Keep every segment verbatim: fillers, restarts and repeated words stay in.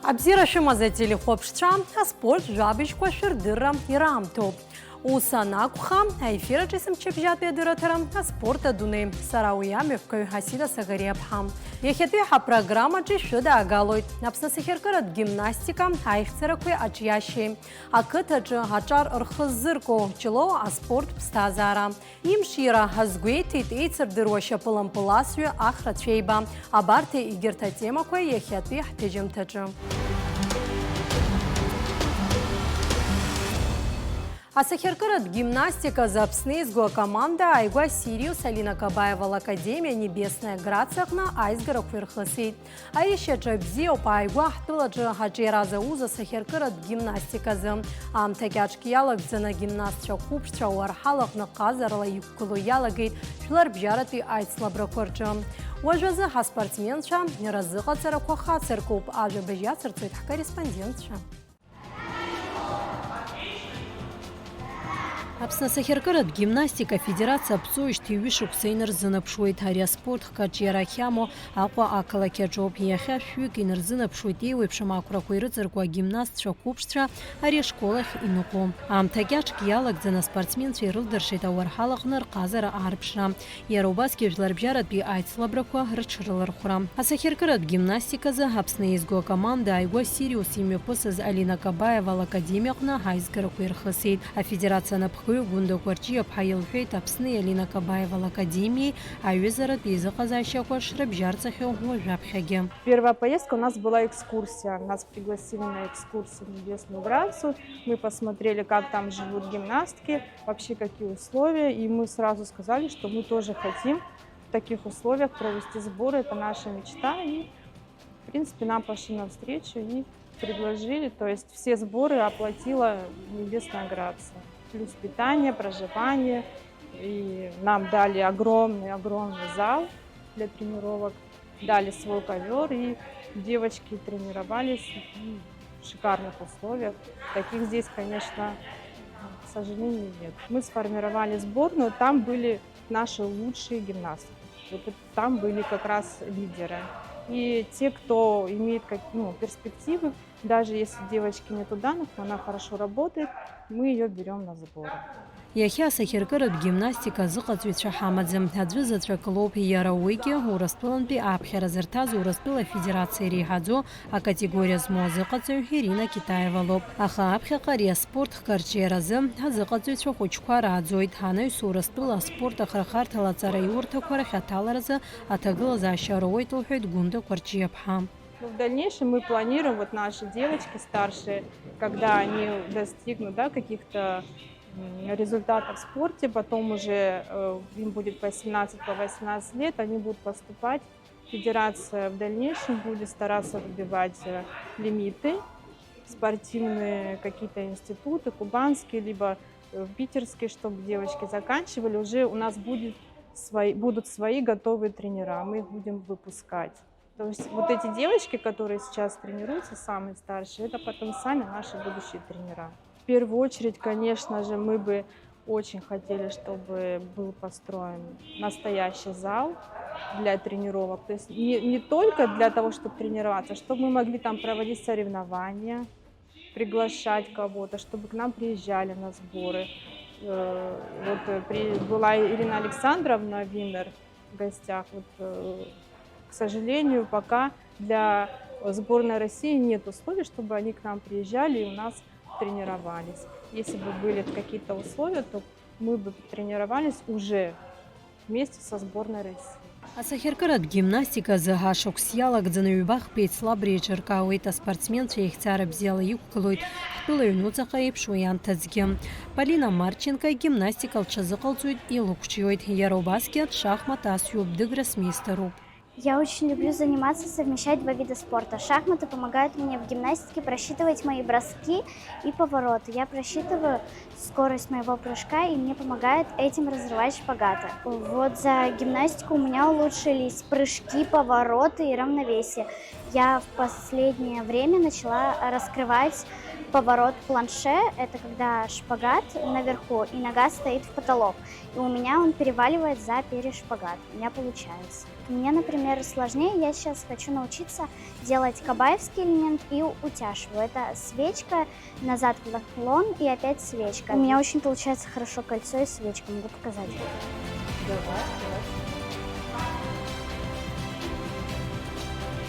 Абзиара шәымаз ателехәаԥшцәа, аспорт жәабжьқәа шәырдырра ираамҭоуп. Ус анакәха, аефир аҿы есымчыбжьатәи адырраҭара, аспорт адунеи. Сара уи амҩаԥгаҩ Ҳасида Сагариаԥҳа. Иахьатәи ҳапрограммаҿы шәыдаагалоит Аԥсны асахьаркыратә гимнастика аихьӡарақәеи аҿиашьеи, ақыҭаҿы аҿар рхы ззырку Ҷлоу аспорт ԥсҭазаара, имшира азгәеиҭеит еицырдыруа шьапылампыласҩы Ахра Цәеиба. Абарҭ егьырҭ атемақәа иахьатәи ҳҭыжьымҭаҿы. Асахьаркыратә гимнастиказы Аԥсны еизго акоманда ааигәа Сириус Алина Кабаева лакадемиа Небесная Грация аҟны аизгарақәа ирхысит. Ари шьаҿа бзиоуп, ааигәа ҳтәылаҿы аҿиара зауз асахьаркыратә гимнастиказы. Аамҭа кьаҿк иалагӡаны агимнастцәа қәыԥшцәа ауарҳалаҟны ҟазарала иқәгылоу иалагеит жәларбжьаратәи аицлабрақәа рҿы. Уажәазы ҳаспортсменцәа разыҟаҵарақәа хацыркуп, ажәабжь иацырҵоит ҳкорреспондентцәа. Аԥсны асахьаркыратә гимнастика афедерациа аԥҵоижьҭеи ҩышықәса инарзынаԥшуеит. Ари аспорт хкаҿ иара ахьамоу Аҟәа ақалақь аҿоуп. Иахьа шәҩык инарзынаԥшуеит еиуеиԥшым ақәрақәа ирыҵаркуа агимнастцәа қәыԥшцәа ари ашкол ахь иныҟәо. Аамҭа кьаҿк иалагӡаны аспортсменцәа ирылдыршеит ауарҳалаҟны рҟазара аарԥшра. Иара убасгьы жәларбжьаратәи аицлабрақәа рыҽрылархәра. Асахьаркыратә гимнастиказы Аԥсны еизго акоманда ааигәа Сириус имҩаԥысыз Алина Кабаева лакадемиаҟны аизгарақәа ирхысит. Афедерациа анапхгаҩы Гәында Кәарҷиаԥҳа илҳәеит Аԥсни Алина Кабаева лакадемиеи аҩызаратә еизыҟазаашьақәа шрыбжьарҵахьоу уажәаԥхьагьы. Первая поездка у нас была экскурсия. Нас пригласили на экскурсию в Небесную Грацию. Мы посмотрели, как там живут гимнастки, вообще какие условия. И мы сразу сказали, что мы тоже хотим в таких условиях провести сборы, это наша мечта. И, в принципе, нам пошли навстречу и предложили, то есть все сборы оплатила Небесная Грация. Плюс питание, проживание. И нам дали огромный-огромный зал для тренировок, дали свой ковер, и девочки тренировались, м, в шикарных условиях. Таких здесь, конечно, к сожалению, нет. Мы сформировали сборную, там были наши лучшие гимнастки. Вот это, там были как раз лидеры. И те, кто имеет как, ну, перспективы, даже если девочки нету данных, но она хорошо работает, мы её берём на сборы. Иахьа асахьаркыратә гимнастика азыҟаҵаҩцәа ҳамаӡам, аӡәы заҵәык лоуп, иара уигьы Урыстәылантәи аԥхьара зырҭаз Урыстәыла Афедерациа иреиҳаӡоу акатегориа змоу азыҟаҵаҩ Ирина Китаева лоуп. Аха аԥхьаҟа ари аспорт хкарҿиаразы азыҟаҵаҩцәа хәыҷқәа рааӡоит. Анаҩс Урыстәыла аспорт ахырхарҭала аҵараиурҭақәа рахь аҭаларазы аҭагылазаашьа роуеит, лҳәеит Гәында Кәарҷиаԥҳа. Ну, в дальнейшем мы планируем, вот наши девочки старшие, когда они достигнут, да, каких-то, м, результатов в спорте, потом уже, э, им будет по семнадцать, по восемнадцать лет, они будут поступать. Федерация в дальнейшем будет стараться выбивать, э, лимиты, спортивные какие-то институты, кубанские, либо, э, питерские, чтобы девочки заканчивали. Уже у нас будет свои, будут свои готовые тренера, мы их будем выпускать. То есть вот эти девочки, которые сейчас тренируются, самые старшие, это потенциально наши будущие тренера. В первую очередь, конечно же, мы бы очень хотели, чтобы был построен настоящий зал для тренировок. То есть не, не только для того, чтобы тренироваться, чтобы мы могли там проводить соревнования, приглашать кого-то, чтобы к нам приезжали на сборы. Э, вот, э, при-, была Ирина Александровна Винер в гостях. Вот, э, к сожалению, пока для сборной России нет условий, чтобы они к нам приезжали и у нас тренировались. Если бы были какие-то условия, то мы бы тренировались уже вместе со сборной России. Асахьаркыратә гимнастиказы ашықәс иалагӡаны ҩба-хԥа еицлабра еиҿыркаауеит аспортсменцәа, ихьӡара бзиала иқәгылоит ҳтәыла аҩнуҵаҟа еиԥш уи анҭыҵгьы. Полина Марченко агимнастика лҽазыҟалҵоит, илықәҿиоит, иара убасгьы дшахмат асҩуп, дыгросмейстеруп. Я очень люблю заниматься, совмещать два вида спорта. Шахматы помогают мне в гимнастике просчитывать мои броски и повороты. Я просчитываю скорость моего прыжка, и мне помогает этим разрывать шпагаты. Вот за гимнастику у меня улучшились прыжки, повороты и равновесие. Я в последнее время начала раскрывать Поворот планше — это когда шпагат наверху и нога стоит в потолок, и у меня он переваливает за перешпагат. У меня получается. Мне, например, сложнее, я сейчас хочу научиться делать кабаевский элемент и утяжку. Это свечка, назад в наклон и опять свечка. У меня очень получается хорошо кольцо и свечка, могу показать.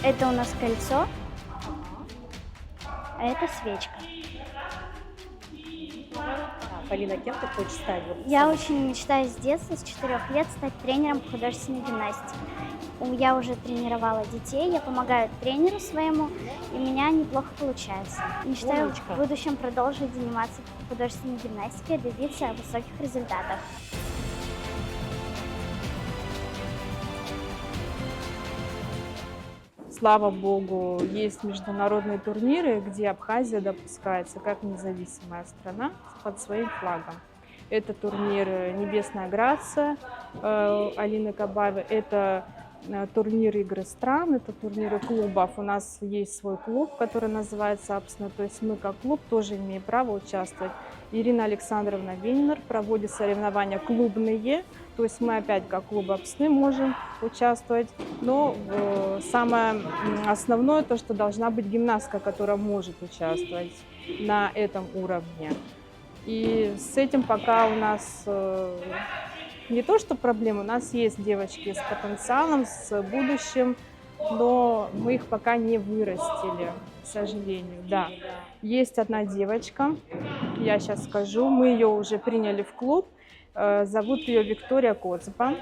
Это у нас кольцо, а это свечка. Полина, кем ты хочешь стать? Я очень мечтаю с детства, с четырех лет, стать тренером по художественной гимнастике. Я уже тренировала детей, я помогаю тренеру своему, и у меня неплохо получается. Мечтаю в будущем продолжить заниматься художественной гимнастикой и добиться высоких результатов. Слава богу, есть международные турниры, где Абхазия допускается как независимая страна под своим флагом. Это турнир «Небесная грация» Алины Кабаевой, это турнир «Игры стран», это турниры клубов. У нас есть свой клуб, который называется «Апсны», то есть мы как клуб тоже имеем право участвовать. Ирина Александровна Вейнер проводит соревнования клубные, то есть мы опять как клуб «Апсны» можем участвовать. Но самое основное то, что должна быть гимнастка, которая может участвовать на этом уровне. И с этим пока у нас не то что проблема, у нас есть девочки с потенциалом, с будущим, но мы их пока не вырастили, к сожалению, да. Есть одна девочка, я сейчас скажу, мы ее уже приняли в клуб. Зовут ее Виктория Коцепа.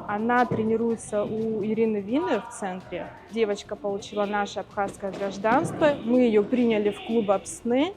Она тренируется у Ирины Винер в центре. Девочка получила наше абхазское гражданство. Мы ее приняли в клуб «Апсны».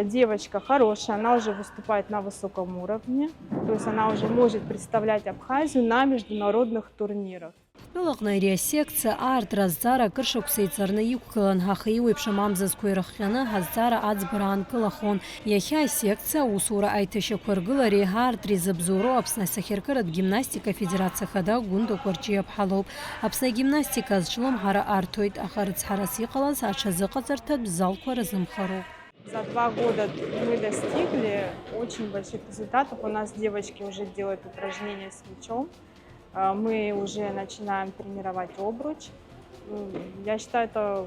Девочка хорошая, она уже выступает на высоком уровне. То есть она уже может представлять Абхазию на международных турнирах. Ҳтәылаҟны ари асекциа аартра азҵаара акыр шықәса иҵарны иқәгылан, аха еиуеиԥшым амзызқәа ирыхҟьаны азҵаара аӡбара аанкылахон. Иахьа асекциа аусура аиҭашьақәыргылареи аартреи зыбзоуроу Аԥсны асахьаркыратә гимнастика афедерациа ахада Гәында Кәарҷиаԥҳа лоуп. Аԥсны агимнастика азҿлымҳара арҭоит, аха рыцҳарас иҟалаз аҽазыҟаҵарҭатә залқәа рзымхароуп. За два года мы достигли очень больших результатов. У нас девочки уже делают упражнения с мячом. Мы уже начинаем тренировать обруч. Я считаю, это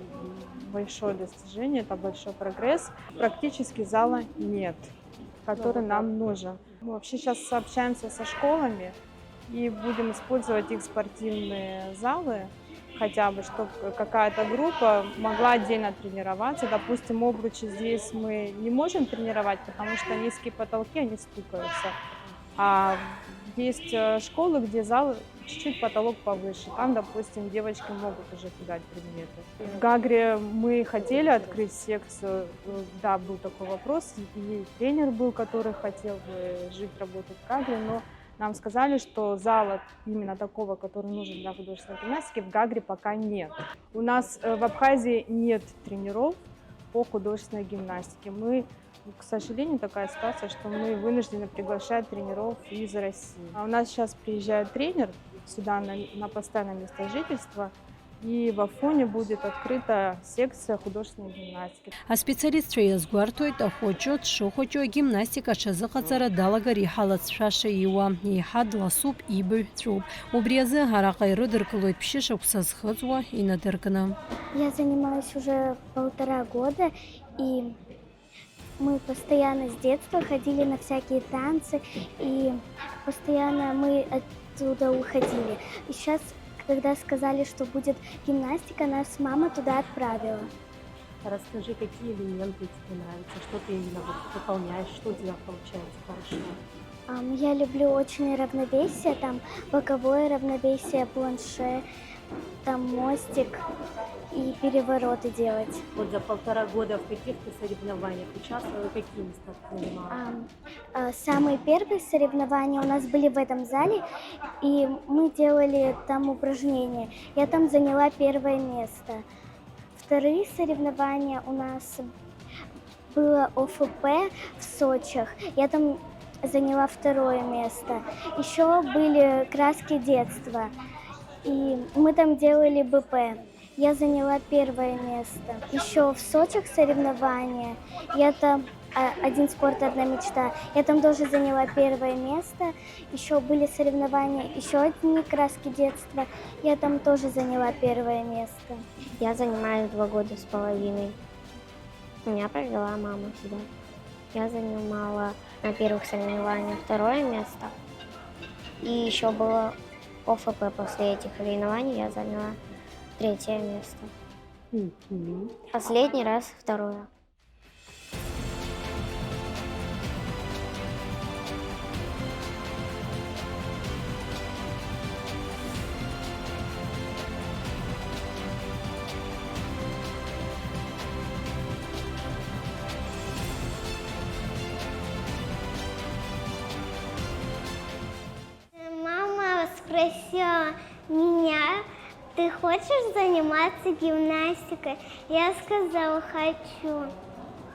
большое достижение, это большой прогресс. Практически зала нет, который нам нужен. Мы вообще сейчас общаемся со школами и будем использовать их спортивные залы, хотя бы, чтобы какая-то группа могла отдельно тренироваться. Допустим, обручи здесь мы не можем тренировать, потому что низкие потолки, они стукаются. А есть школы, где зал чуть-чуть потолок повыше. Там, допустим, девочки могут уже кидать предметы. В Гагре мы хотели открыть секцию, да, был такой вопрос. И тренер был, который хотел бы жить, работать в Гагре, но нам сказали, что зала именно такого, который нужен для художественной гимнастики, в Гагре пока нет. У нас в Абхазии нет тренеров по художественной гимнастике. Мы К сожалению, такая ситуация, что мы вынуждены приглашать тренеров из России. А у нас сейчас приезжает тренер сюда на, на постоянное место жительства, и в Афоне будет открыта секция художественной гимнастики. Аспециалистцәа иазгәарҭоит, ахәыҷы дшыхәыҷу агимнастика аҽазыҟаҵара далагар иҳалацәшәаша иуа, еиҳа дласуп, ибаҩ ҵәуп. Убри азы араҟа ирыдыркылоит ԥшьышықәса зхыҵуа инадыркны. Я занимаюсь уже полтора года, и Мы постоянно с детства ходили на всякие танцы, и постоянно мы оттуда уходили. И сейчас, когда сказали, что будет гимнастика, нас мама туда отправила. Расскажи, какие элементы тебе нравятся, что ты именно вот выполняешь, что у тебя получается хорошо? Ам, Я люблю очень равновесие, там боковое равновесие, планше, там мостик и перевороты делать. Вот за полтора года в каких ты соревнованиях участвовала, какие места ты занимала? Ам, а, Самые первые соревнования у нас были в этом зале, и мы делали там упражнения. Я там заняла первое место. Вторые соревнования у нас было ОФП в Сочах. Я там заняла второе место. Еще были краски детства, и мы там делали БП. Я заняла первое место. Еще в Сочах соревнования. Я там, а, один спорт, одна мечта. Я там тоже заняла первое место. Еще были соревнования, еще одни краски детства. Я там тоже заняла первое место. Я занимаюсь два года с половиной. Меня провела мама сюда. Я занимала на первых соревнованиях второе место. И еще было ОФП. После этих соревнований я заняла третье место. Мгм. Последний раз второе. Мама спросила меня: «Ты хочешь заниматься гимнастикой?» Я сказала: «Хочу».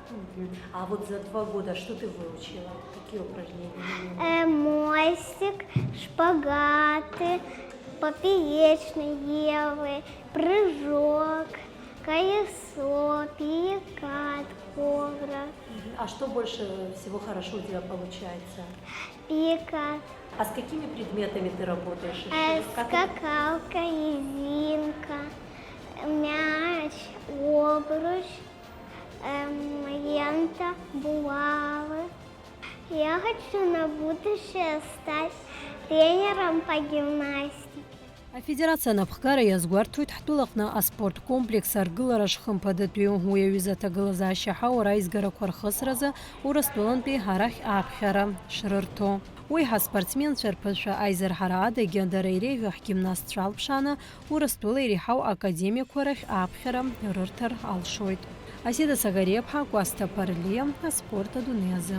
Мгм. А вот за два года что ты выучила? Какие упражнения? Э, мостик, шпагаты, поперечный левый, прыжок, колесо, перекат, ковра. Мгм. А что больше всего хорошо у тебя получается? Перекат. А с какими предметами ты работаешь ещё? Э, как это? Скакалка, резинка, мяч, обруч, эм, лента, булавы. Я хочу на будущее стать тренером по гимнастике. Афедерациа анапхгара иазгәарҭоит ҳтәылаҟны аспорт комплекс аргылара шхымԥадатәиу. Уи аҩыза аҭагылазаашьа аҳауара аизгарақәа рхысразы Урыстәылантәи арахь ааԥхьара шрырҭо. Уи ҳаспортсменцәа рԥышәа аизырҳара адагьы дара иреиӷьу ҳгимнастцәа алԥшааны Урыстәыла иреиҳау академиақәа рахь ааԥхьара рырҭар алшоит. Асида Сагариаԥҳа, Кәасҭа Ԥарлиа, аспорт адунеи азы.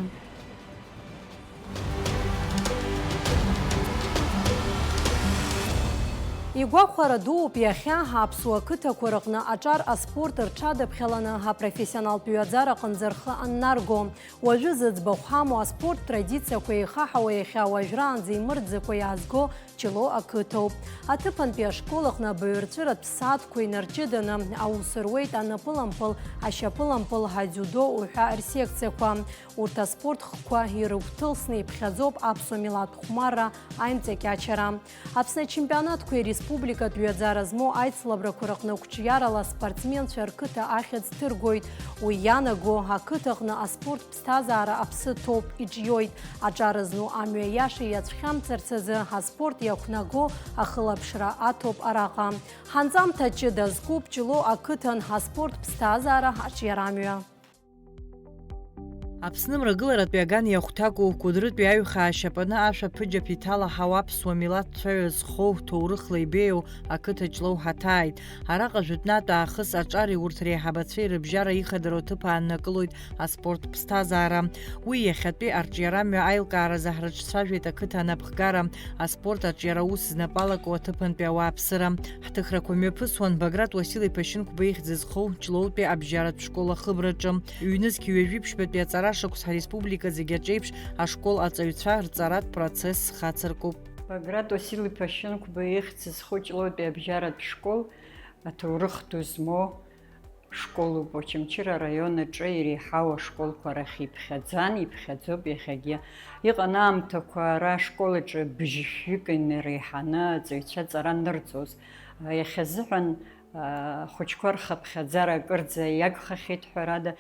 Игәахәара дууп иахьа аԥсуа қыҭақәа рыҟны аҿар аспорт рҽадаԥхьаланы апрофессионалтә ҩаӡара аҟынӡа рхы аннарго. Уажәы зыӡбахә ҳамоу аспорт традициақәа еихаҳауа иахьа уажәраанӡа имырӡакәа иаазго Ҷлоу ақыҭоуп. Аҭыԥантәи ашкол аҟны абаҩрҵәыратә ссааҭқәа инарҷыданы аус руеит анапылампыл, ашьапылампыл, адиудо уҳәа рсекциақәа. Урҭ аспорт хкқәа ирыгәҭылсны иԥхьаӡоуп аԥсуа милаҭ хәмарра аимҵакьачара. Аԥсны ачемпионатқәеи республикатә ҩаӡара змоу аицлабрақәа рыҟны қәҿиарала аспортсменцәа рқыҭа ахьӡ ҭыргоит. Уи иаанаго, ақыҭаҟны аспорт ԥсҭазаара аԥсы ҭоуп, иҿиоит. Аҿар зну амҩа иаша иацәхьамҵырц азы аспорт иақәнаго ахылаԥшра аҭоуп араҟа. Ҳанҵамҭа ҷыда зкуп Ҷлоу ақыҭан аспорт ԥсҭазаара аҿиарамҩа. Аԥсны мрагыларатәи аган иахәҭаку Кәыдрытәи аҩхаа ашьапаны ашәаԥыџьаԥ иҭалаҳау аԥсуа милаҭ цәаҩа зхоу, ҭоурыхла ибеиоу ақыҭа Ҷлоу ҳаҭааит. Араҟа жәытәнатә аахыс аҿари урҭ реиҳабацәеи рыбжьара ихадароу аҭыԥ ааннакылоит аспорт ԥсҭазаара. Уи иахьатәи арҿиарамҩа аилкааразы ҳрыҿцәажәеит ақыҭа анапхгара, аспорт аҿиара аус знапы алаку аҭыԥантәи ауааԥсыра. Ҳҭыхрақәа мҩаԥысуан Баграт Уасил-иԥа Шьынқәба ихьӡ зхоу Ҷлоутәи абжьаратә школ ахыбраҿы. Ҩнызқь ҩажәи ԥшьбатәи аҵара шықәс ҳреспублика зегь аҿеиԥш ашкол аҵаҩцәа рҵаратә процесс хацыркуп. Баграт Уасил-иԥа Шьынқәба ихьӡ зхоу Ҷлоутәи абжьаратә школ аҭоурых ду змоу школуп. Очамчыра араион аҿы иреиҳау ашколқәа рахь иԥхьаӡан, иԥхьаӡоуп иахьагьы. Иҟан аамҭақәа ара ашкол аҿы быжьшәҩык инареиҳаны аҵаҩцәа аҵара анырҵоз. Иахьазыҳәан, ахәыҷқәа рхыԥхьаӡара акырӡа иагхахьеит, ҳәарада,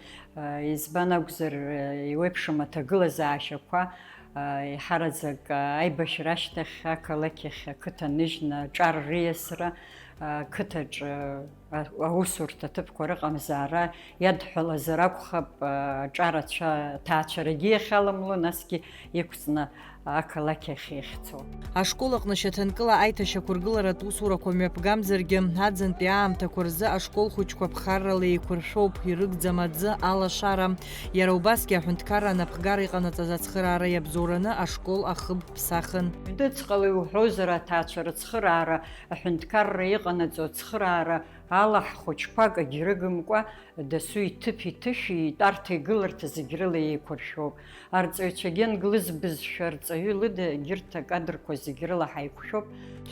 избан акәзар, еиуеиԥшым аҭагылазаашьақәа, еиҳараӡак аибашьра ашьҭахь ақалақь ахь ақыҭа ныжьны аҿар риасра, ақыҭаҿы аусурҭа аҭыԥқәа рыҟамзаара иадҳәалазар акәхап, аҿар ацәа-, аҭаацәарагьы иахьаламло, насгьы иқәҵны ақалақь ахь иахьцо. Ашкол аҟны шьаҭанкыла аиҭашьақәыргыларатә усурақәа мҩаԥгамзаргьы, аӡынтәи аамҭақәа рзы ашкол хәыҷқәа ԥхаррала еиқәыршәоуп, ирыгӡам аӡы, алашара. Иара убасгьы аҳәынҭқарра анапхгара иҟанаҵаз ацхыраара иабзоураны ашкол ахыб ԥсахын. Ҩныҵҟала иуҳәозар, аҭаацәа рыцхыраара, аҳәынҭқарра иҟанаҵо ацхыраара Алаҳ хәыҷқәа акгьы рыгымкәа, дасу иҭыԥ иҭышәи итәарҭа игыларҭа зегь рыла еиқәыршәоуп. Арҵаҩцәагьы англыз бызшәа арҵаҩы лыда егьырҭ акадрқәа зегь рыла ҳаиқәшәоуп.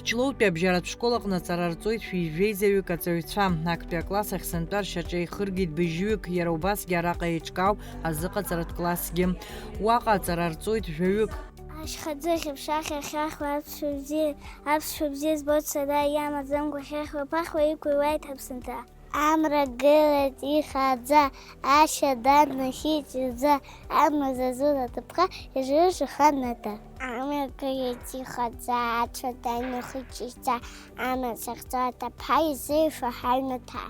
Ҷлоутәи абжьаратә школ аҟны аҵара рҵоит шәи жәеизаҩык аҵаҩцәа. Актәи акласс ахь сынтәа ршьаҿа еихыргеит быжьҩык, иара убасгьы араҟа еиҿкаауп азыҟаҵаратә классгьы. Уаҟа аҵара рҵоит жәаҩык. Ашьхаӡыхь аԥша ахьахьахуа аԥсшәа бзиа, аԥсшәа бзиа збоит сара, иамаӡамкәа хьахьуа ԥахуа иқәыҩуеит аԥсынҵа. Амра гылеит ихаӡа, ашьа данахьиҵәаӡа, амра зазур аҭыԥха, ижыжу ханаҭа. Амра гылеит ихаӡа, ацәа данахьиҵәаӡа, амра захьӡу аҭыԥҳа, изеиӷьу ҳаҩнаҭа.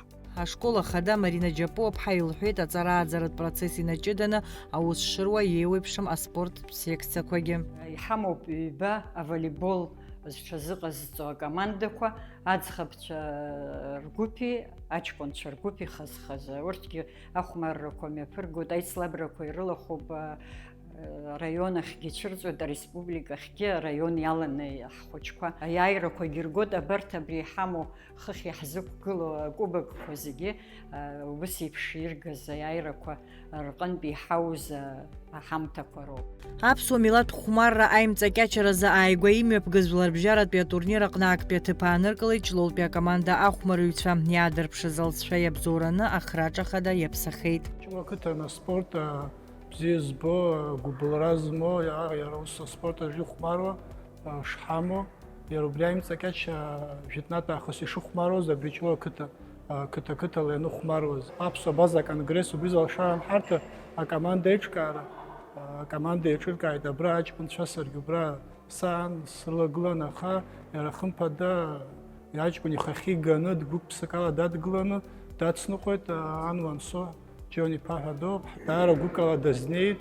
Ашкол ахада Марина Џьапуаԥҳа илҳәеит, аҵара ааӡаратә процесс инаҷыданы аус шыруа еиуеиԥшым аспорттә секциақәагьы. Иҳамоуп ҩба аволейбол зҽазыҟазҵо акомандақәа, аӡӷабцәа ргәыԥи аҷкәынцәа ргәыԥи хаз-хазы. Урҭгьы ахәмаррақәа мҩаԥыргоит, аицлабрақәа ирылахәуп, а, араион ахьгьы ицәырҵуеит, ареспублика ахьгьы, араион иаланы ҳхәыҷқәа аиааирақәагьы ргоит. Абарҭ абри иҳамоу хыхь иаҳзықәгылоу акубокқәа зегьы, а, убыс еиԥш иргаз аиааирақәа рҟынтә иҳауз, а, аҳамҭақәа роуп. Аԥсуа милаҭ хәмарра аимҵакьачаразы ааигәа имҩаԥгаз жәларбжьаратәи атурнир аҟны актәи аҭыԥ ааныркылеит Ҷлоутәи акоманда ахәмарыҩцәа. Иаадырԥшыз алҵшәа иабзоураны ахраҿа хада иаԥсахеит. Ҷлоу ақыҭан аспорт, а, бзиа збо, а, гәыбылра змоу, иа-, иара ус аспорт аҿы ихәмаруа, а, шҳамоу, иара убри аимҵакьач, а, жәытәнатә аахыс ишыхәмаруаз абри Ҷлоу ақыҭа, а, қыҭа-қыҭала ианыхәмаруаз. Аԥсуа абаза аконгресс убри залшара анҳарҭа акоманда еиҿкаара, а, акоманда еиҿыркааит абра аҷкәынцәа, саргьы убра саан, срылагылан, аха иара хымԥада аҷкәын ихахьы иганы дгәык-ԥсыкала дадгыланы дацныҟәеит, а, ан уанцо. Џьон иԥа ҳәа доуп, даара гәыкала дазнеит,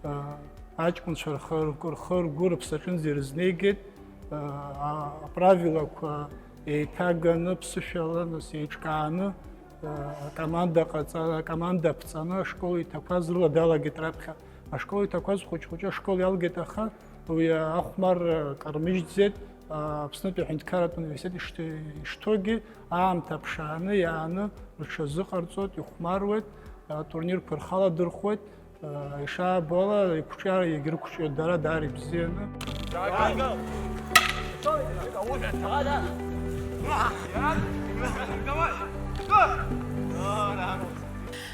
аа, аҷкәынцәа рхы, рхы, ргәы рыԥсаҿынӡа ирызнеигеит, аа, аправилақәа еиҭаганы, ԥсышәала, нас, еиҿкааны, аа, акоманда ҟаҵа-, акоманда ԥҵаны ашкол иҭақәаз рыла далагеит раԥхьа. Ашкол иҭақәаз хәыҷ-хәыҷы ашкол иалгеит, аха уи ахәмарра кармыжьӡеит, Аԥснытәи аҳәынҭқарратә университет ишҭ-, ишҭогьы аамҭа ԥшааны иааны рҽазыҟарҵоит, ихәмаруеит, атурнирқәа рхаладырхәуеит, ишаабо ала, иқәҿиара иагьрықәҿиоит дара даара ибзианы.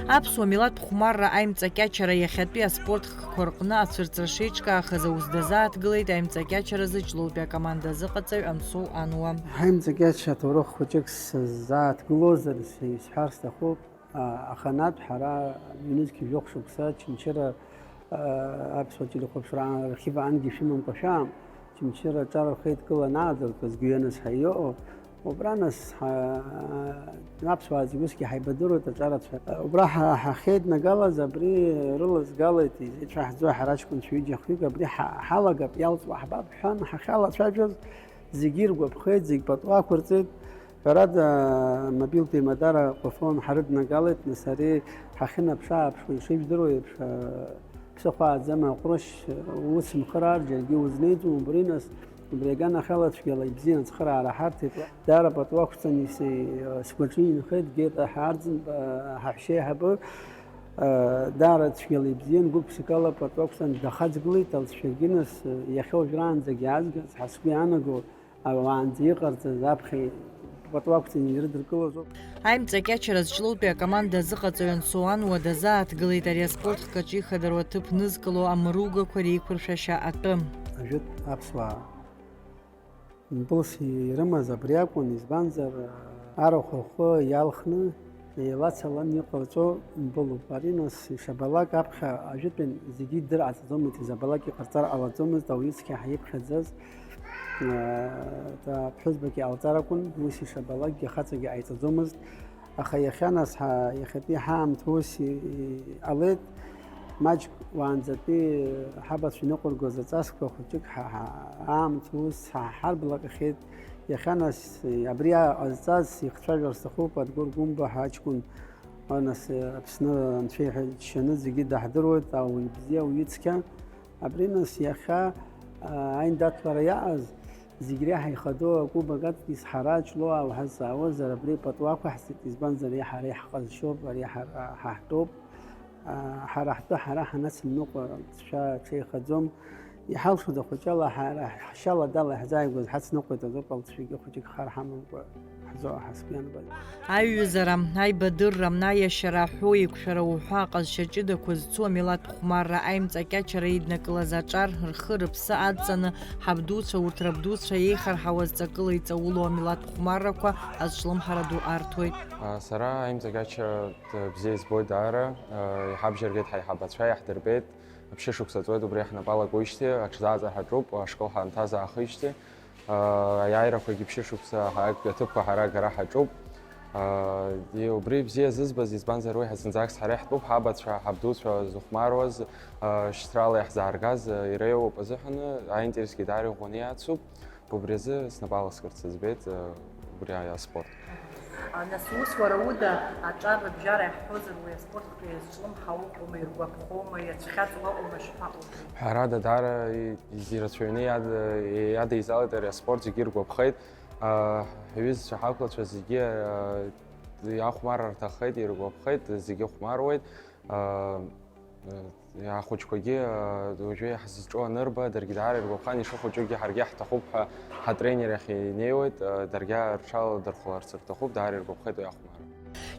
Аԥсуа милаҭ хәмарра аимҵакьачара иахьатәи аспорт хкқәа рҟны ацәырҵра шеиҿкаахаз аус дазааҭгылеит аимҵакьачаразы Ҷлоутәи акоманда азыҟаҵаҩ Ансоу Ануа. Ҳаимҵакьача аҭоурых хәыҷык сзааҭгылозар, исҳәар сҭахуп, а, аханатә ҳара ҩнызқь жәохә шықәса Очамчыра, а, аԥсуа телехәаԥшра архив ангьы шәымамкәа шәаам. Очамчыра аҿар рхеидкыла анааӡарҭәаз гәҩанызҳа иҟоу, убра нас ҳа-, аԥсуаа зегь усгьы ҳаибадыруеит аҿарацәа. Убра ҳа-, ҳахьеиднагалаз абри рылазгалеит, изеицәаҳҵо ҳара аҷкәынцәа ҩыџьа-хҩык абри ҳа-, ҳалагап, иалҵуа ҳбап ҳҳәан, ҳахьалацәажәоз зегьы иргәаԥхеит, зегь пату ақәырҵеит. Ҳәарада, мобилтә еимадара Кәафон ҳарыднагалеит, нас ари ҳахьынаԥш-ааԥшуа, ишыжәдыруа еиԥш, ԥсыхәа ааӡам аҟәрышь, уцымхыраар, џьаргьы узнеиӡом, убри нас, убри аганахьала цәгьала ибзиан ацхыраара ҳарҭеит. Даара пату ақәҵан ис-, сгәаҿы инхеит Гета Ҳарӡынба, ҳаҳәшьеиҳабы, даара цәгьала ибзиан, гәык-ԥсыкала пату ақәҵан дахаҵгылеит, алҵшәагьы нас, иахьа уажәраанӡагь иаазгаз, ҳа сгәы иаанаго, Уаанӡа иҟарҵаз аԥхьа пату ақәҵаны ирыдыркылоз ауп. Аимҵакьачара зҿлоутәи акоманда азыҟаҵаҩ Ансоу Ануа дазааҭгылеит ари аспорт хкаҿы ихадароу аҭыԥ нызкыло амыругақәа реиқәыршәашьа атәы. Ажәытә аԥсуаа мпылс ирымаз абри акәын, избанзар, арахә рхәы иалхны, еилацалан иҟарҵо мпылуп. Ари нас ишабалак аԥхьа ажәытәан зегьы идырҟаҵаӡомызт, изабалак иҟарҵар ҟалаӡомызт, ауаҩы цқьа ҳаиԥхьаӡаз, Аԥҳәызбагьы иҟалҵар акәын, ус ишабалакгьы ахаҵагьы ҟаиҵаӡомызт. Аха иахьа нас ҳа-, иахьатәи ҳаамҭа ус и-, иҟалеит, маҷк уаанӡатәи ҳабацәа иныҟәыргоз аҵасқәа хәыҷык ҳа-, ҳа-, аамҭа ус ҳа-, ҳарблаҟьахьеит. Иахьа нас абри ҟазҵаз сихцәажәар сҭахуп, Адгәыр Гәымба ҳәа аҷкәын, нас Аԥсны Анцәа иҳәа-, иџьшьаны зегьы даҳдыруеит, ауаҩы бзиа, ауаҩы цқьа. Абри нас иахьа, аа, аиндаҭлара иааз, Зегь реиҳа ихадоу акубок аҵкьыс ҳара Ҷлоуаа уҳазҵаауазар, абри пату ақәаҳҵеит, избанзар, иаҳа ара иаҳҟазшьоуп, ари ҳара ҳаҳтәоуп. Ҳара ҳтәы ҳара ҳанацымныҟәа, лҵшәа аҽеихаӡом. Иҳалшоз ахәыҷала ҳара ҳшьала дала иаҳзааигәаз ҳацныҟәеит азоуп, алҵшәагьы хәыҷык хар ҳамамкәа ҳзо-, ҳазқәианбаз. Аиҩызара, аибадырра, аиашьара, аҳәоу еиқәшәара уҳәа аҟазшьа ҷыдақәа зцу амилаҭ хәмарра аимҵакьачара еиднакылаз аҿар рхы-рыԥсы адҵаны, ҳабдуцәа, урҭ рабдуцәа еихарҳауаз ҵакыла иҵаулоу амилаҭ хәмаррақәа азҿлымҳара ду арҭоит. Сара аимҵакьача бзиа избоит даара, иҳабжьаргеит ҳаиҳабацәа, иаҳдырбеит, ԥшьышықәса ҵуеит убри ҳнапы алакуижьҭеи, аҽзааӡар ҳаҿуп, ашкол ҳанҭаз аахижьҭеи. Аиааирақәагьы ԥшьышықәса ҳа-, актәи аҭыԥқәа ҳара агара ҳаҿуп. Ди, убри бзиа зызбаз, избанзар, уи ҳа зынӡаск ҳара иаҳтәуп, ҳабацәа, ҳабдуцәа зыхәмаруаз, шьҭрала иаҳзааргаз, иреиуоуп азыҳәаны, аинтересгьы даара иӷәӷәаны иацуп. Убри азы снапы аласкырц сыӡбеит, убри аспорт. А, нас ус уара уда аҿар рыбжьара иаҳҳәозар, уи аспорттәи иазҿлымҳау ыҟоума, иргәаԥхоума, иацәхьаҵуа ыҟоума, шԥаҟоу? Ҳәарада, даара и-, ирацәаҩны иад-, иадеизалеит ари аспорт, зегьы иргәаԥхеит. А, ҳҩызцәа, ҳақәлацәа зегьы, а, иахәмарра рҭаххеит, иргәаԥхеит, зегьы хәмаруеит. А, а, ахәыҷқәагьы, а, уажәы иаҳзыҿу анырба, даргьы даара иргәаԥхан, ишыхәыҷугьы ҳаргьы ҳҭахуп ҳәа ҳатренер иахь инеиуеит, а, даргьы рҽаладырхәаларц рҭахуп, даара иргәаԥхеит уи ахәмарра.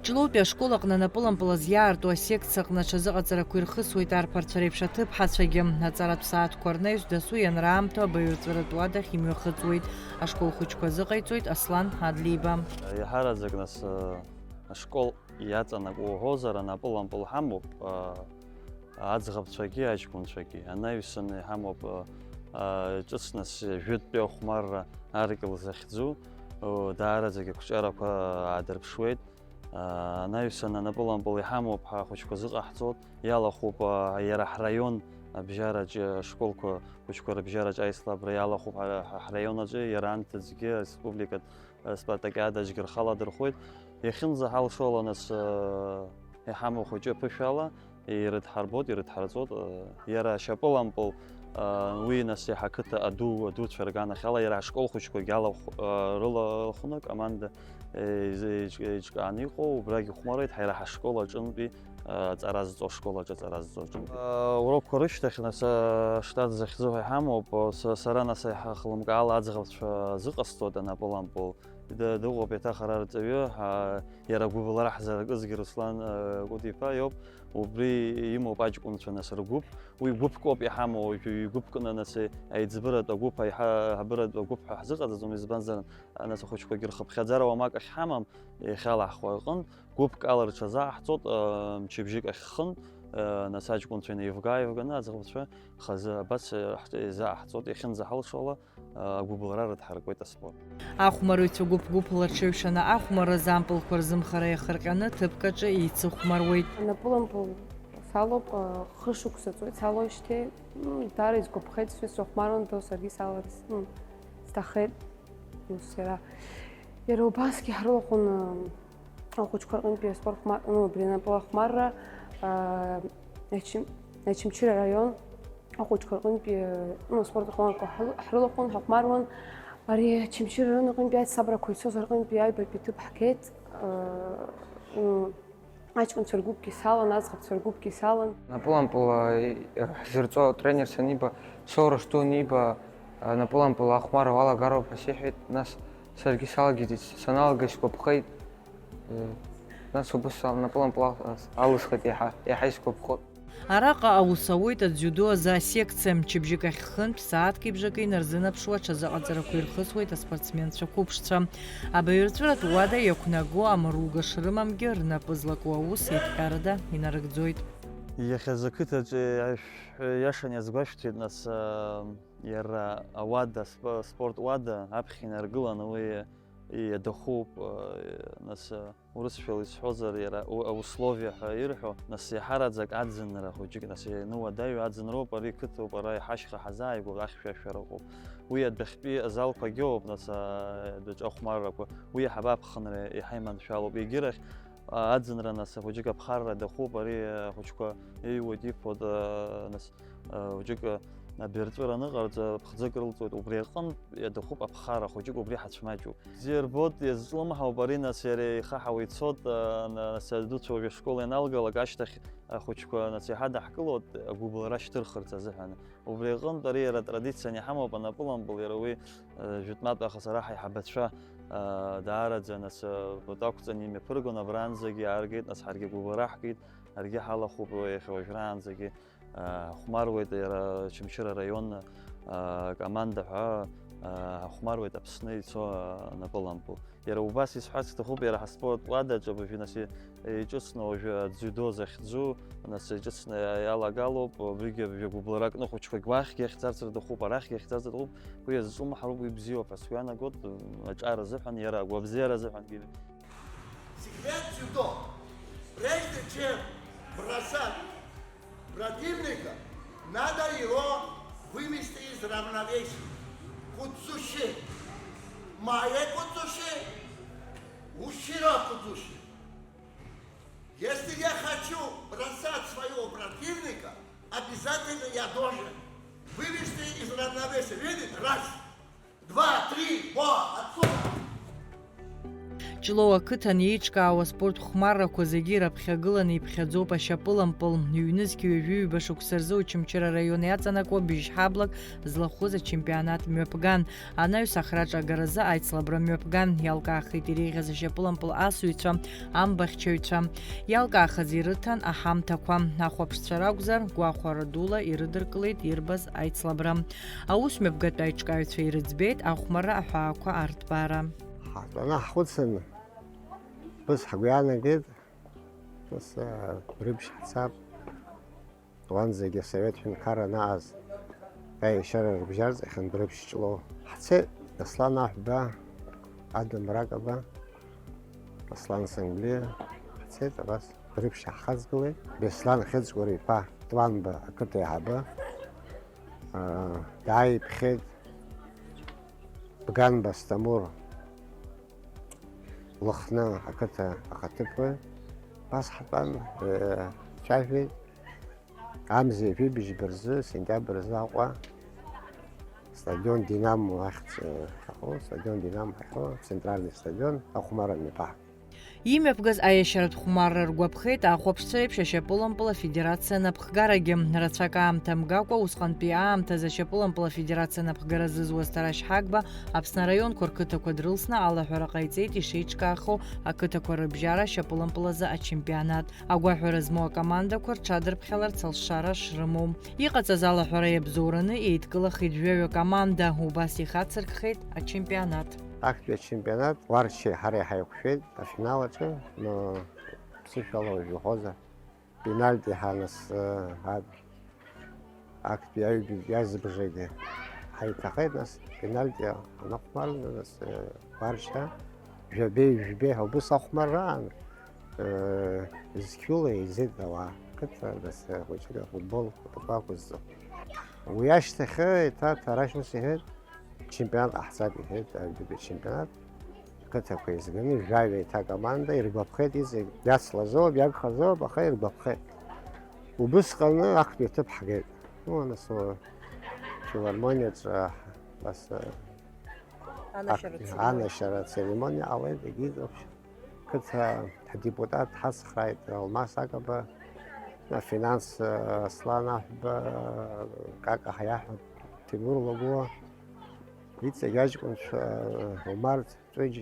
Ҷлоутәи ашкол аҟны напылампылаз иаарту асекциа аҟны аҽазыҟаҵарақәа ирхысуеит арԥарцәа реиԥш аҭыԥҳацәагьы. Аҵаратә сааҭқәа рнаҩс дасу ианраамҭоу абаҩрҵәыратә уадахь имҩахыҵуеит. Ашкол хәыҷқәа азыҟаиҵоит Аслан Адлиба. Иаҳараӡак нас, ашкол иаҵанакуа уҳәозар, анапылампыл ҳамоуп, аӡӷабцәагьы аҷкәынцәагьы. Анаҩсан иҳамоуп, ҿыц нас жәытәтәи ахәмарра аркьыл захьӡу, даараӡагьы ақәҿиарақәа аадырԥшуеит. Анаҩсан анапылампыл иҳамоуп, ҳа ахәыҷқәа зыҟаҳҵоит, иалахәуп, иара ҳраион абжьараҿы, ашколқәа хәыҷқәа рыбжьараҿы аицлабра иалахәуп ҳара, ҳа ҳраион аҿы, иара анҭыҵгьы ареспубликатә спартакиадаҿгьы рхы аладырхәуеит. Иахьынӡаҳалшола нас, иҳамоу хәыҷы аԥышәала, ирыдҳарбоит, ирыдҳарҵоит, иара ашьапылампыл, уи нас иаҳа ақыҭа аду, адуцәа рганахьала, иара ашкол хәыҷқәагьы алахә-, рылахәны акоманда еиз-, еиҿ-, еиҿкааны иҟоу, убрагь ихәмаруеит, ҳара ҳашкол аҿынтәи, аҵара зҵо, ашкол аҿы аҵара зҵо аҿынтәи. Урокқәа рышьҭахь, нас, аштат захьӡу ҳәа иҳамоуп, са-, сара, нас, аиҳа хлымҟаала аӡӷабцәа зыҟасҵоит анапылампыл. Ды-, дыҟоуп еиҭах ара арҵаҩы, ҳа-, иара агәыбылра ҳзаркызгьы Руслан, э, Кәыта-иԥа иоуп. Убри имоуп аҷкәынцәа, нас, ргәыԥ. Уи гәыԥк ауп иҳамоу, уажәы ҩ-гәыԥкны, нас, аиҵбыратә агәыԥ, аиҳабыратә агәыԥ ҳәа ҳзыҟаҵаӡом, избанзар, нас, ахәыҷқәагьы рхыԥхьаӡара уамак ахьҳамам, иахьалаҳхуа аҟынтә, гәыԥк аларҽазааҳҵоит, э, мчыбжьык ахь хынтә, э, нас, аҷкәынцәа инеивга-ааивганы аӡӷабцәа хазы абас, э, ҳҿ-, изааҳҵоит, иахьынӡаҳалшола, агәыбылра рыдҳаркуеит аспорт. Ахәмарыҩцәа гәыԥ-гәыԥла рҽеиҩшаны ахәмарразы ампылқәа рзымхара иахырҟьаны ҭыԥк аҿы еицыхәмаруеит. Анапылампыл салоуп, хышықәса ҵуеит салоижьҭеи, м, даара исгәаԥхеит, сҩызцәа хәмаруан, досаргьы саларц, м, сҭахеит, ус иара. Иара убасгьы ҳрылахәын, м, ахәыҷқәа рҟынтәи аспорт хәмар-, ну, абри анапыла хәмарра, а, ачым-, Очамчыра араион ахәыҷқәа рҟынтәи, ну, аспорт ахәмаррақәа ҳры-, ҳрылахәын, ҳахәмаруан. Ари Очамчыра араион аҟынтәи аицлабрақәа ицоз рҟынтәи аҩбатәи ҭыԥ ҳгеит. М, аҷкәынцәа ргәыԥгьы салан, аӡӷабцәа ргәыԥгьы салан. Напылампыл, э, ҳзырҵо атренер саниба, соура шду аниба, э, напылампыл ахәмарра уалагароуп ҳәа сиҳәеит, нас саргьы салагеит, саналагаз сгәаԥхеит. Э, нас убыс напылампыл ал-, алысхит, иаҳа, иаҳа исгәаԥхоит. Араҟа аус ауеит адзиудо азы асекциа, мчыбжьык ахь хынтә, сааҭки бжаки инарзынаԥшуа аҽазыҟаҵарақәа ирхысуеит аспортсменцәа қәыԥшцәа. Абаҩрҵәыратә уада иақәнаго амруга шрымамгьы, рнапы злаку аус еидҟьарада инарыгӡоит. Иахьазы ақыҭаҿы ашә-, иашан иазгәашәҭеит, нас, а, иара ауада, сп-, спорт уада аԥхьа инаргыланы уи иадахуп, а, нас, а, Урысшәала исҳәозар, иара у-, аусловиа ҳәа ирҳәо, нас, иаҳараӡак аӡынра хәыҷык, нас, ианыуадаҩу аӡынроуп, ари қыҭоуп, ара иҳашьха ҳазааигәоуп, ахьшәашәара ыҟоуп. Уи адәахьтәи азалқәагьы ыҟоуп, нас, а, адәаҿы ахәмаррақәа, уи иаҳабы аԥхынра иаҳа иманшәалоуп. Егьирахь, а, аӡынра, нас, хәыҷык аԥхарра дахуп, ари, а, ахәыҷқәа иҩуеит, иԥоит, а, нас, а, хәыҷык, а, абирҵәыра аныҟарҵа, ԥхӡык рылҵуеит, убри аҟынтә иаҭахуп аԥхара, хәыҷык убри ҳацәмаҷуп. Бзиа рбоит, иазҿлымҳауп ари, нас иара ихаҳауа ицоит, а, на-, нас адуцәа уажәы ашкол ианалгалак ашьҭахь ахәыҷқәа, нас иаҳа даҳкылоит, агәыблра шьҭырхырц азыҳәан. Убри аҟынтә ари иара традицианы иҳамоуп, анапылампыл иара уи, а, жәытәнатә аахыс ара ҳаиҳабацәа, а, даараӡа, нас, а, пату ақәҵаны имҩаԥыргон, абранӡагьы ааргеит, нас ҳаргьы агәыблра ҳгеит, ҳаргьы ҳалахәуп иахьа уажәраанӡагьы. Ҳахәмаруеит иара Очамчыра араион, а, команда ҳәа, а, ҳахәмаруеит Аԥсны ицо, а, напылампыл. Иара убас исҳәарц сҭахуп, иара ҳаспорт уадаҿы абыржәы нас и-, иҿыцны уажәы адзиудо захьӡу, нас иҿыцны иалагалоуп, абригьы абыржәы агәыблра кны ахәыҷқәагь уахьгьы ахьӡарц рҭахуп, арахьгьы ахьӡарц рҭахуп, уи иазҿлымҳароуп, уи бзиоуп ҳәа сгәы иаанагоит, аҿар азыҳәан, иара агәабзиара азыҳәангьы. Секрет дзюдо. Прежде чем бросать противника, надо его вывести из равновесия. Кудзуши. Мае кудзуши. Уширо кудзуши. Если я хочу бросать своего противника, обязательно я должен вывести из равновесия. Видите? Раз. Два, три, бо, отсюда! Ҷлоу ақыҭан еиҿкаау аспорт хәмаррақәа зегьы ираԥхьагыланы иԥхьаӡоуп ашьапылампыл. Ҩнызқь ҩажәи ҩба шықәса рзы Очамчыра араион иаҵанакуа бжьҳаблак злахәыз ачемпионат мҩаԥган. Анаҩс ахраҿы агаразы аицлабра мҩаԥган. Иалкаахеит иреиӷьыз ашьапылампыл асыҩцәа, амбахьчаҩцәа. Иалкаахаз ирыҭан аҳамҭақәа. Ахәаԥшцәа ракәзар, гәахәара дула ирыдыркылеит ирбаз аицлабра. Аусмҩаԥгатә аиҿкааҩцәа ирыӡбеит ахәмарра аҳәаақәа артәара. Ҳаатәаны ҳхәыцын, ԥҳәыс ҳгәы иаанагеит, ԥҳәыс, аа, Брыԥшь ҳцап, уанӡагьы асовет ҳәынҭқарра анаҟаз, аиашьара рыбжьарҵахьан Брыԥшь Ҷлоу. Ҳцеит, Аслан Аҳәба, Адам Ракаба, Аслан Санглиа, ҳцеит абас. Брыԥшь ҳхаҵгылеит. Беслан Хьыҵкәыр-иԥа Тәанба ақыҭа аиҳабы, аа, дааиԥхьеит. Бганба Асҭамыр Лыхны ақыҭа ахаҭыԥуаҩ. Абас ҳтәан, э, цәажәеит. Амза ҩажәи быжьба рзы, сентиабр азы Аҟәа, стадион Динамо ахьӡ, э, ҳәа, стадион Динамо ҳәа, центральный стадион, ахәмарра мҩаԥаҳгеит. Имҩаԥгаз аиашьаратә хәмарра ргәаԥхеит ахәаԥшцәа реиԥш ашьапылампыл афедерациа анапхгарагьы. Рацәак аамҭа мгакәа, усҟантәи аамҭазы ашьапылампыл афедерациа анапхгара зызуаз Ҭарашь Ҳагба Аԥсны араионқәа рқыҭақәа дрылсны алаҳәара ҟаиҵеит ишеиҿкаахо ақыҭақәа рыбжьара ашьапылампыл азы ачемпионат. Агәаҳәара змоу акомандақәа рҽадырԥхьаларц алшара шрымоу. Иҟаҵаз алаҳәара иабзоураны еидкылахеит жәаҩа команда, убас ихацыркхеит ачемпионат. Актәи ачемпионат Уарчеи ҳареи ҳаиқәшәеит афинал аҿы, но ԥсышәала уажә иҳәозар, пенальти ҳанас, э, ад-, актәи аҩбатәи азыбжагьы ҳаиҭахеит, нас пенальти анахәмарны, нас, э, Уарча жәабеи жәбеи ҳәа убыс ахәмарраан, э, зқьула еизеит ауаа, қыҭа, нас, э, хәыҷык афутбол акәызҵо. Уи ашьҭахь еиҭа Ҭарашь ус иҳәеит, чемпионат ҟаҳҵап, иҳәеит, аҩбатәи ачемпионат. Қыҭақәа еизганы, жәаҩа еиҭа акоманда иргәаԥхеит, иҵегь иацлазоуп, иагхазоуп, аха иргәаԥхеит. Убысҟаны актәи аҭыԥ ҳгеит. Ну, нас, филармониаҿы, нас, Анашьара ак-, церемониа. Анашьара ацеремониа ҟалеит, егьиҵ вообще. Қыҭа ҳдепутат ҳацхрааит, Алмас Акаба, афинанс, Аслан Аҳәба, Кака ҳаиаҳәа Тимур Лагәуа, иҵегь аҷкәынцәа, Омар Ҵәыџь,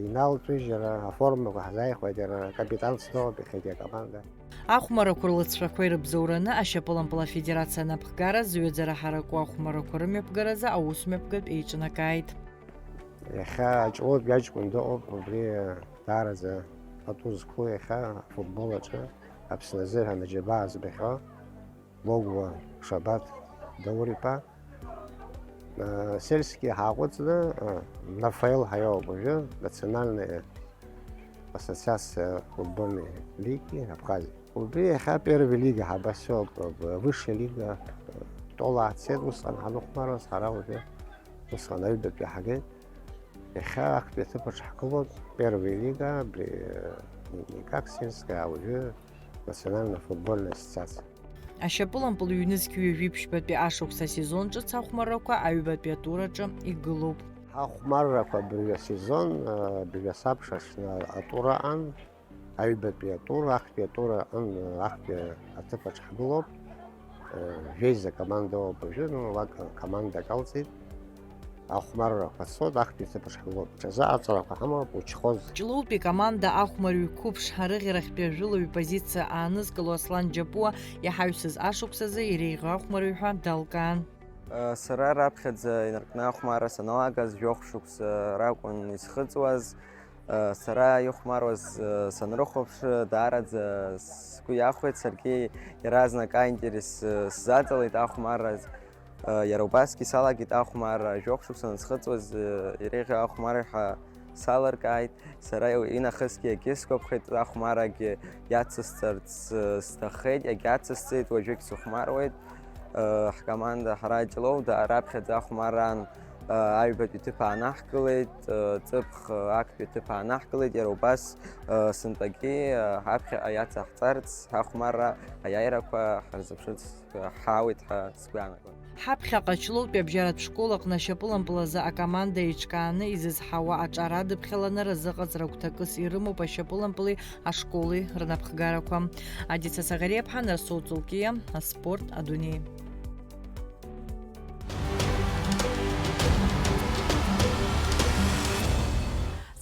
Инал Ҵәыџь, иара аформақәа ҳзааихәеит, иара акапитанс доуп иахьагьы акоманда. Ахәмарақәа рлыҵшәақәа ирыбзоураны ашьапылампыл афедерациа анапхгара зҩаӡара ҳараку ахәмарақәа рымҩаԥгаразы аусмҩаԥгатә еиҿнакааит. Иахьа аҷлоутә иаҷкәын дыҟоуп, убри даараӡа пату зқәу иахьа афутбол аҿы Аԥсны азыҳәан аџьабаа збахьоу Логәуа Шабаҭ Даур-иԥа. Э, Сельски ҳааҟәыҵны, э, Нафаел ҳаиоуп уажәы, национальная ассоциация футбольной лиги Абхазии. Убри иахьа первая лига ҳабасоуп, высшая лига, э, Тола ацеит, усҟан ҳаныхәмаруаз ҳара уажәы, усҟан аҩбатәи ҳагеит. Иахьа актәи аҭыԥ аҿы ҳгылоуп, первая лига, абри, э, не как сельская, а уажәы национальная футбольная ассоциация. Ашьапылампыл ҩнызқь ҩажәи ԥшьбатәи ашықәс асезон ҿыц ахәмаррақәа аҩбатәи атураҿы игылоуп. Ҳахәмаррақәа абыржәы асезон, абыржәы асабша аҽны атур аҟан, аҩбатәи атур, ахԥатәи атур аҟан, ахԥатәи аҭыԥ аҿы ҳгылоуп. Жәеиза команда ауп абыржәы, ну, лак команда акалҵит. Ахәмаррақәа цоит, ахԥатәи аҭыԥ аҿы ҳгылоуп. Ҽазы аҵарақәа ҳамоуп, учхоз. Ҷлоутәи команда ахәмарҩ қәыԥш арыӷьарахьтәи ажәылаҩ позициа аанызкыло Аслан Џьапуа иҳаҩсыз ашықәс азы иреиӷьу ахәмарҩ ҳәа далкаан. Сара раԥхьаӡа инаркны ахәмарра саналагаз жәохә шықәса ракәын исхыҵуаз. Сара ихәмаруаз санрыхәаԥш, даараӡа сгәы иахәеит, саргьы иаразнак аинтерес сзаҵалеит ахәмарраз. Иара убасгьы салагеит ахәмарра, жәохә шықәса анысхыҵуаз, иреиӷьу ахәмарра ҳәа салыркааит. Сара инахысгьы егьысгәаԥхеит, ахәмаррагьы иацысҵарц сҭаххеит, иагьацысҵеит, уажәыгь сыхәмаруеит. Ҳкоманда ҳара Ҷлоу раԥхьаӡа ахәмарраан аҩбатәи ҭыԥ аанаҳкылеит, ҵыԥх актәи ҭыԥ аанаҳкылеит, иара убас сынтәагьы ҳаԥхьаҟа иацаҳҵарц, ҳахәмарра аиааирақәа ҳарзыԥшырц ҳаауеит ҳәа сгәы иаанагоит. Ҳаԥхьаҟа Ҷлоутәи абжьаратә школ аҟны ашьапылампыл азы акоманда еиҿкааны изызҳауа аҿар адыԥхьаланы разыҟаҵара гәҭакыс ирымоуп ашьапылампыли ашколи рнапхгарақәа. Адица Саӷариаԥҳа, Нарсоу Ҵулкиа, аспорт адунеи.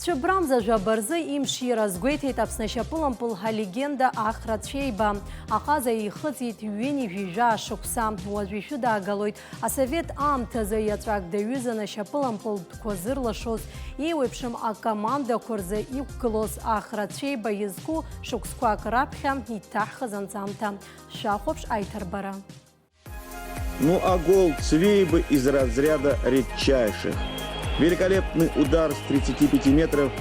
Цәыббрамза жәаба рзы имшира азгәеиҭеит Аԥсны ашьапылампыл алегенда Ахра Цәеиба. Аҟаза ихыҵит ҩынҩажәи жәаа шықәса. Уажә ишәыдаагалоит, асовет аамҭазы иаҵәак даҩызаны ашьапылампылтәқәа зырлашоз, еиуеиԥшым акомандақәа рзы иқәгылоз Ахра Цәеиба изку шықәсқәак раԥхьа иҭаҳхыз анҵамҭа. Шәахәаԥш аиҭарбара. Ну а гол Цвейбы из разряда редчайших. Великолепный удар с тридцати пяти метров.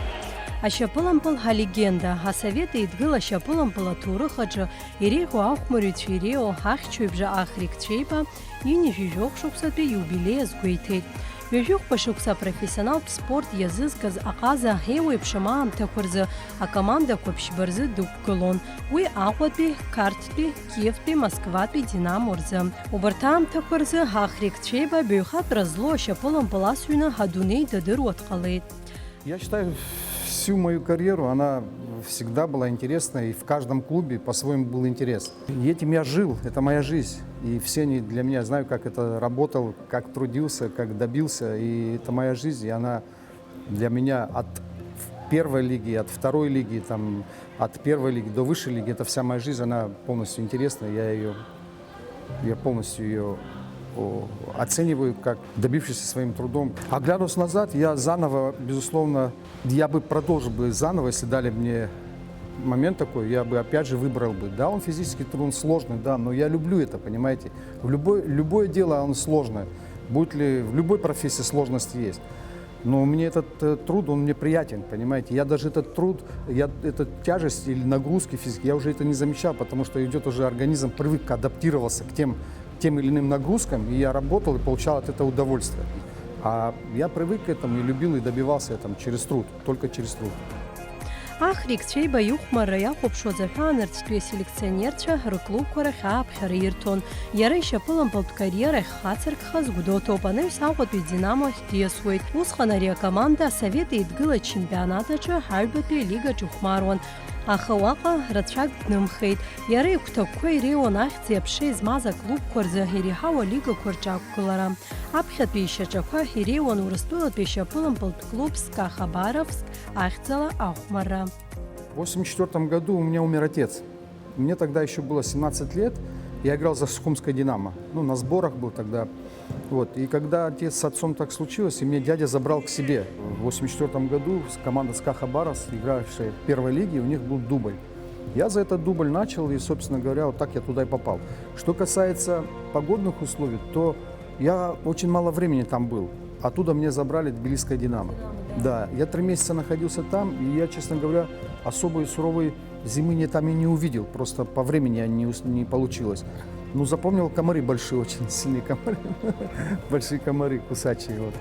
Ашьапылампыл алегенда, асовет еидгыла ашьапылампыл аҭоурых аҿы иреиӷьу ахәмарҩцәа иреиуоу ахьчаҩбжа Ахрик Цәеиба ҩынҩажәи жәохә шықәсатәи иубилеи азгәеиҭеит. Ҩажәихәба шықәса апрофессионалтә спорт иазызкыз аҟаза еиуеиԥшым аамҭақәа рзы акомандақәа ԥшьба рзы дықәгылон. Уи Аҟәатәи, Қарҭтәи, Киевтәи, Москватәи Динамо рзы. Убарҭ аамҭақәа рзы Ахрик Цәеиба баҩхатәра злоу ашьапылампыл асҩны адунеи дадыруа дҟалеит. Я считаю, всю мою карьеру она всегда была интересна, и в каждом клубе по-своему был интерес. И этим я жил, это моя жизнь. И все они для меня, знаю, как это работал, как трудился, как добился. И это моя жизнь, и она для меня от первой лиги, от второй лиги, там, от первой лиги до высшей лиги, это вся моя жизнь, она полностью интересна, я ее, я полностью ее оцениваю как добившийся своим трудом. Оглянусь назад, я заново, безусловно, я бы продолжил бы заново, если дали мне момент такой, я бы опять же выбрал бы. Да, он физически трудный, сложный, да, но я люблю это, понимаете. В любой, любое дело, оно сложное. Будет ли в любой профессии сложность есть. Но мне этот э, труд, он мне приятен, понимаете. Я даже этот труд, я, эту тяжесть или нагрузки физики, я уже это не замечал, потому что идет уже организм привык, адаптировался к тем, тем или иным нагрузкам, и я работал и получал от этого удовольствие. А я привык к этому и любил, и добивался этого через труд, только через труд. Ахрик Цәеиба ихәмарра иахәаԥшуаз аҳәаанырцәтәи аселекционерцәа рыклубқәа рахь ааԥхьара ирҭон. Иара ишьапылампылтә кариерахь хацыркхаз Гәдоуҭоуп, анаҩс Аҟәатәи Динамо ахь диасуеит. Усҟан ари акоманда асовет еидгыла ачемпионат аҿы аҩбатәи алигаҿ ихәмаруан, аха уаҟа рацәак днымхеит. Иара игәҭакқәа иреиуан ахьӡи аԥшеи змаз аклубқәа рзы иреиҳау алигақәа рҿы ақәгылара. Аԥхьатәи ишьаҿақәа иреиуан Урыстәылатәи ашьапылампылтә клуб СКА Хабаровск ахьӡала ахәмарра. В восемьдесят четвёртом году у меня умер отец. Мне тогда еще было семнадцать лет, я играл за Сухумское «Динамо». Ну, на сборах был тогда. Вот. И когда отец с отцом так случилось, и мне дядя забрал к себе. В восемьдесят четвёртом году команда СКА Хабаровск, игравшая в первой лиге, у них был дубль. Я за этот дубль начал, и, собственно говоря, вот так я туда и попал. Что касается погодных условий, то я очень мало времени там был. Оттуда меня забрали в тбилисское «Динамо». Да, я три месяца находился там, и я, честно говоря, особой суровой зимы не, там и не увидел. Просто по времени я не, ус- не получилось. Ну, запомнил, комары большие, очень сильные комары. Большие комары кусачие, вот.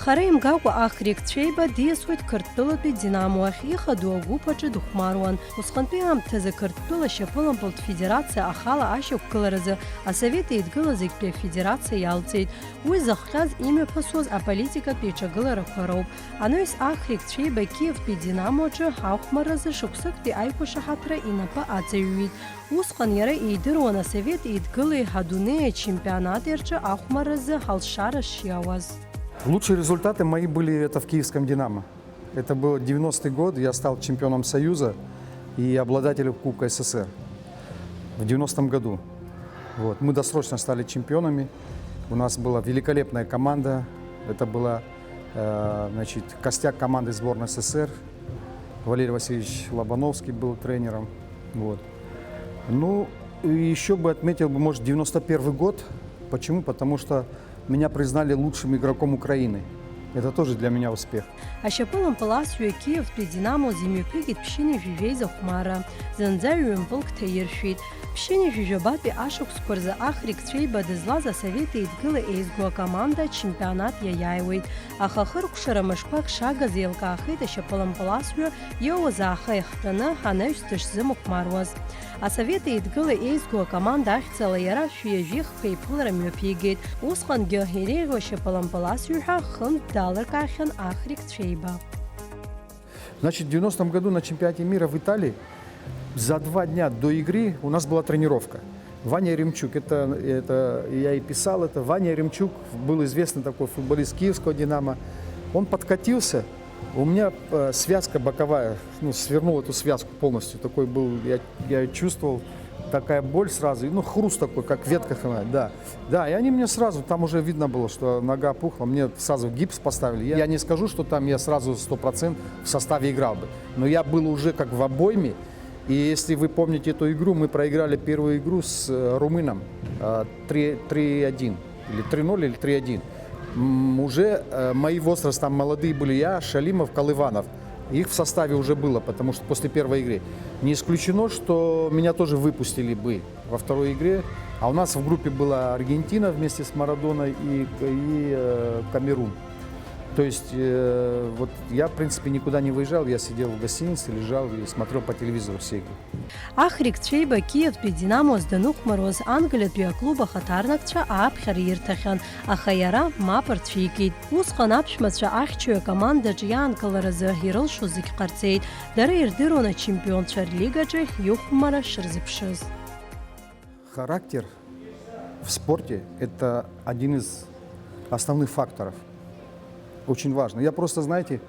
Хара имгакәа Ахрик Цәеиба диасуеит Қырҭтәылатәи Динамо ахь, ихадоу агәыԥ аҿы дыхәмаруан. Усҟантәи аамҭазы Қырҭтәыла шьапылампылтә федерациа ахала ашьақәгыларазы Асовет Еидгыла зегьтәи афедерациа иалҵит. Уи зыхҟьаз имҩаԥысуаз аполитикатә еиҿагыларақәа роуп. Анаҩс Ахрик Цәеиба Киевтәи Динамо аҿы ахәмарразы шықәсыктәи аиқәышаҳаҭра инапы аҵаҩҩит. Усҟан иара идыруан Асовет Еидгылеи адунеи ачемпионати рҿы ахәмарразы алшара шиауаз. Лучшие результаты мои были это в киевском «Динамо». Это был девяностый год, я стал чемпионом Союза и обладателем Кубка СССР в девяностом году. Вот. Мы досрочно стали чемпионами. У нас была великолепная команда. Это была, э, значит, костяк команды сборной СССР. Валерий Васильевич Лобановский был тренером. Вот. Ну, и еще бы отметил бы, может, девяносто первый год. Почему? Потому что меня признали лучшим игроком Украины. Это тоже для меня успех. Ашьапылампыл асҩы Киевтәи Динамо имҩаԥигеит ԥшьынҩажәи жәеиза хәмарра, зынӡа ҩымпылк ҭаиршәит. Ԥшьынҩажәи жәабатәи ашықәсқәа рзы Ахрик Цәеиба дызлаз Асовет Еидгыла еизго акоманда ачемпионат иаиааиуеит, аха хыркәшара мышқәак шагаз еилкаахеит ашьапылампыл асҩы иоуаз ааха иахҟьаны анаҩс дышзымыхәмаруаз. Асовет Еидгыла еизго акоманда ахьӡала иара шәи ҩажәи хԥа еиԥылара мҩаԥигеит. Усҟангьы иреиӷьу ашьапылампыл асҩы ҳәа хынтә далыркаахьан Ахрик Цәеиба. Значит, в девяностом году на чемпионате мира в Италии за два дня до игры у нас была тренировка. Ваня Еремчук, это, это я и писал это, Ваня Еремчук, был известный такой футболист киевского «Динамо». Он подкатился, у меня, э, связка боковая, ну, свернул эту связку полностью. Такой был, я, я чувствовал, такая боль сразу, и, ну, хруст такой, как ветка хромает, да. Да, и они мне сразу, там уже видно было, что нога опухла, мне сразу гипс поставили. Я, я не скажу, что там я сразу сто процентов в составе играл бы, но я был уже как в обойме. И если вы помните эту игру, мы проиграли первую игру с, э, румыном, э, три, три один, или три ноль, или три один. М, уже, э, мои возраста там молодые были, я, Шалимов, Колыванов. Их в составе уже было, потому что после первой игры. Не исключено, что меня тоже выпустили бы во второй игре. А у нас в группе была Аргентина вместе с Марадоной и, и, э, Камерун. То есть, э, вот я, в принципе, никуда не выезжал, я сидел в гостинице, лежал и смотрел по телевизору все игры. Ахрик Цәеиба Киевтәи Динамо даныхәмаруаз, англиатәи аклуб ахаҭарнакцәа ааԥхьара ирҭахьан, аха иара мап рцәикит. Усҟан аԥшәмацәа ахьчаҩ акомандаҿ иаанкыларазы ирылшоз зегь ҟарҵеит. Дара ирдыруан ачемпионцәа рлигаҿы ихәмара шырзыԥшыз. Характер в спорте — это один из основных факторов. Очень важно. Я просто, знаете,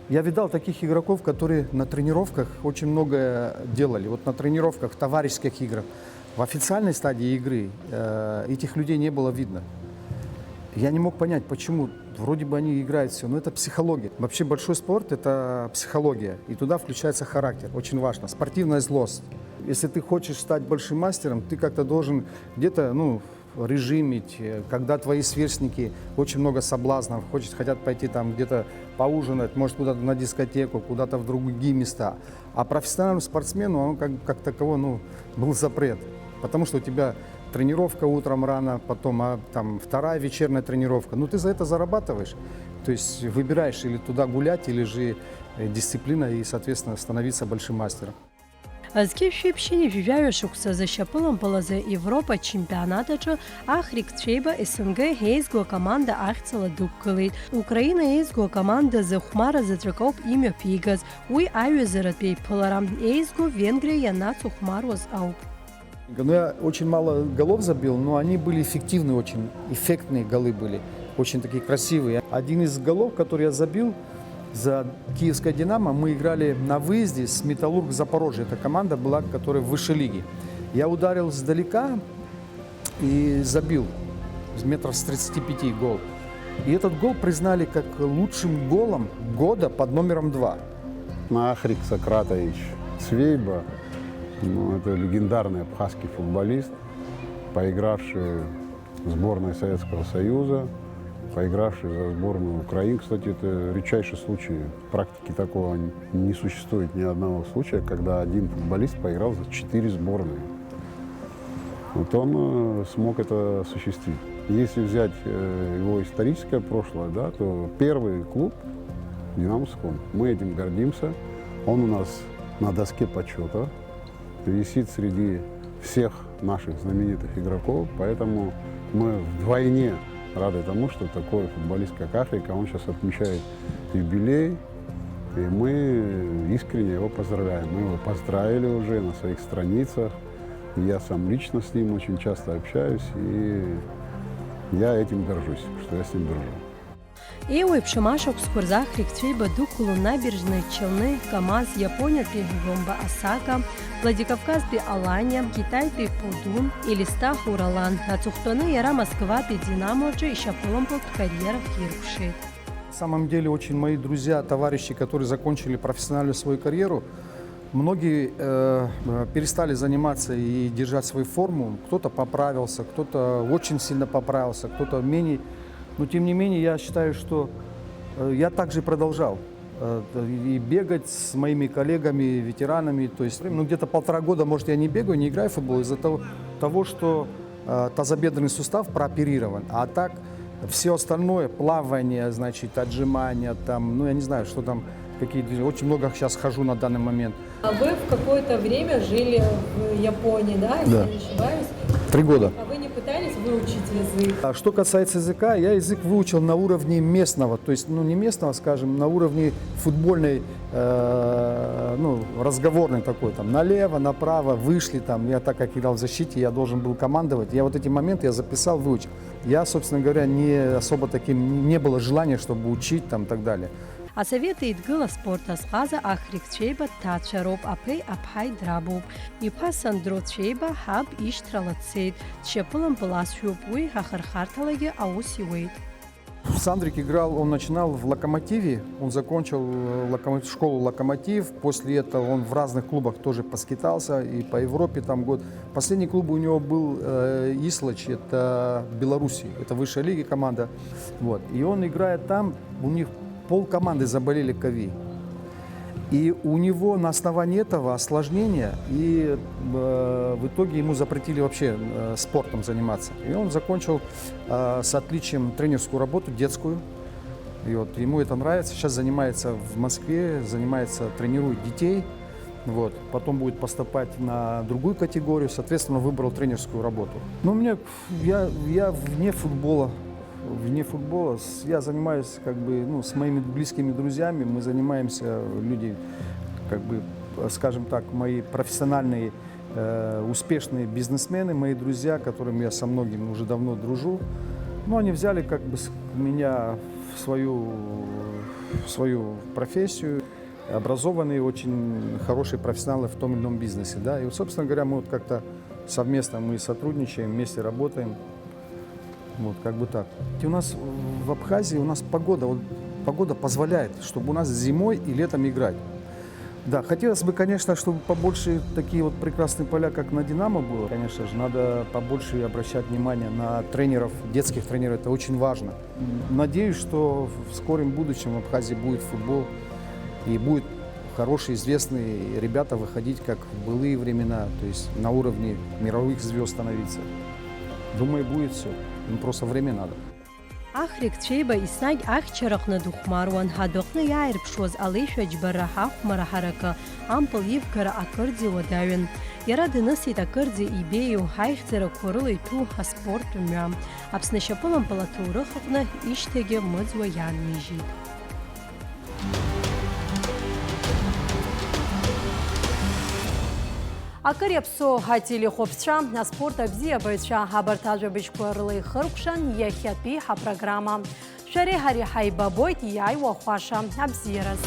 я видал таких игроков, которые на тренировках очень многое делали. Вот на тренировках, товарищеских играх, в официальной стадии игры, э, этих людей не было видно. Я не мог понять, почему. Вроде бы они играют все, но это психология. Вообще большой спорт — это психология, и туда включается характер, очень важно. Спортивная злость. Если ты хочешь стать большим мастером, ты как-то должен где-то, ну, режимить, э, когда твои сверстники, очень много соблазнов, хочет, хотят пойти там где-то поужинать, может, куда-то на дискотеку, куда-то в другие места. А профессиональному спортсмену, он как, как таковой, ну, был запрет, потому что у тебя тренировка утром рано, потом, а, там, вторая вечерняя тренировка. Ну, ты за это зарабатываешь. То есть выбираешь или туда гулять, или же, э, дисциплина и, соответственно, становиться большим мастером. Зқьышәи ԥшьынҩажәи жәаҩа шықәсазы ашьапылампылазы Европа ачемпионат аҿы Ахрик Цәеиба С Н Г еизго акоманда ахьӡала дықәгылеит. Украина еизго акомандазы хәмара заҵәык ауп имҩаԥигаз, уи аҩызаратә еиԥылара, еизго Венгриа ианацыхәмаруаз ауп. Ну, я очень мало голов забил, но они были эффективные очень, эффектные голы были, очень такие красивые. Один из голов, который я забил за киевское «Динамо», мы играли на выезде с «Металлург Запорожье». Это команда была, которая в высшей лиге. Я ударил сдалека и забил с метров с тридцати пяти гол. И этот гол признали как лучшим голом года под номером два. Ахрик Сократович Цвейба, ну, это легендарный абхазский футболист, поигравший в сборной Советского Союза, поигравший за сборную Украины. Кстати, это редчайший случай. В практике такого не существует ни одного случая, когда один футболист поиграл за четыре сборные. Вот он, э, смог это осуществить. Если взять э, его историческое прошлое, да, то первый клуб «Динамовском». Мы этим гордимся. Он у нас на доске почета висит среди всех наших знаменитых игроков, поэтому мы вдвойне рады тому, что такой футболист, как Ахрик, а он сейчас отмечает юбилей, и мы искренне его поздравляем. Мы его поздравили уже на своих страницах, и я сам лично с ним очень часто общаюсь, и я этим горжусь, что я с ним дружу. Еиуеиԥшым ашықәсқәа рзы Ахрик Цәеиба дықәлон набережные Челны, КамАЗ, Иапониатәи Гомба Осака, Владикавказтәи Алания, Китаитәи Подун, Элиста Уралан. Аҵыхәтәаны иара Москватәи Динамо аҿы ишьапылампылтә кариерахь иркәшеит. На самом деле, очень мои друзья, товарищи, которые закончили профессиональную свою карьеру, многие э, э, перестали заниматься и держать свою форму. Кто-то поправился, кто-то очень сильно поправился, кто-то менее. Но тем не менее, я считаю, что э, я также продолжал э, и бегать с моими коллегами, ветеранами. То есть, ну, где-то полтора года, может, я не бегаю, не играю в футбол из-за того, того, что э, тазобедренный сустав прооперирован. А так все остальное, плавание, значит, отжимания, там, ну, я не знаю, что там, какие движения. Очень много сейчас хожу на данный момент. А вы в какое-то время жили в Японии, да, если Да. я не ошибаюсь? Три года. А вы не пытались выучить язык? А что касается языка, я язык выучил на уровне местного, то есть, ну, не местного, скажем, на уровне футбольной, э, ну, разговорной такой, там, налево, направо, вышли, там, я так как играл в защите, я должен был командовать, я вот эти моменты я записал, выучил. Я, собственно говоря, не особо таким, не было желания, чтобы учить, там, и так далее. Асовет Еидгыла аспорт азҟаза Ахрик Цәеиба дҭаацәароуп, аԥеи аԥҳаи драбуп. Иԥа Сандро Цәеиба ҳаб ишьҭрала дцеит, дшьапылампыласшәоуп, уи ахырхарҭалагьы аус иуеит. Сандрик играл, он начинал в «Локомотиве», он закончил э, локомо- школу «Локомотив», после этого он в разных клубах тоже поскитался, и по Европе там год. Последний клуб у него был э, Ислач, это Белоруссия, это высшая лига команда. Вот. И он играет там, у них пол команды заболели ковид. И у него на основании этого осложнения, и э, в итоге ему запретили вообще э, спортом заниматься. И он закончил э, с отличием тренерскую работу детскую. И вот ему это нравится. Сейчас занимается в Москве, занимается, тренирует детей. Вот. Потом будет поступать на другую категорию, соответственно, выбрал тренерскую работу. Но мне, я, я вне футбола. Вне футбола с- я занимаюсь как бы, ну, с моими близкими друзьями. Мы занимаемся, люди, как бы, скажем так, мои профессиональные, э, успешные бизнесмены, мои друзья, которым я со многими уже давно дружу. Ну, они взяли как бы с- меня в свою, в свою профессию. Образованные, очень хорошие профессионалы в том или ином бизнесе, да. И вот, собственно говоря, мы вот как-то совместно мы сотрудничаем, вместе работаем. Вот, как бы так. И у нас в Абхазии у нас погода, вот, погода позволяет, чтобы у нас зимой и летом играть. Да, хотелось бы, конечно, чтобы побольше такие вот прекрасные поля, как на «Динамо» было. Конечно же, надо побольше обращать внимание на тренеров, детских тренеров. Это очень важно. Надеюсь, что в скором будущем в Абхазии будет футбол и будут хорошие, известные ребята выходить, как в былые времена, то есть на уровне мировых звезд становиться. Думаю, будет все. Ну, просто время надо. Ахрик Цәеиба еснагь ахьчараҟны дыхәмаруан, адәаҟны иааирԥшуаз алеишәа џьбара, ахәмара ҳаракы, ампыл ивгара акырӡа иуадаҩын. Иара дынысит акырӡа ибеиоу, аихьӡарақәа рыла иҭәу аспорттә мҩа. Аԥсны ашьапылампыл аҭоурых аҟны ишьҭагьы мыӡуа иаанижьит. Акыр иаԥсоу ателехәаԥшцәа, аспорт абзиабаҩцәа, абарҭ ажәабжьқәа рыла ихыркәшан иахьатәи ҳапрограмма. Шәареи ҳареи ҳаибабоит иааиуа хәаша абзиараз.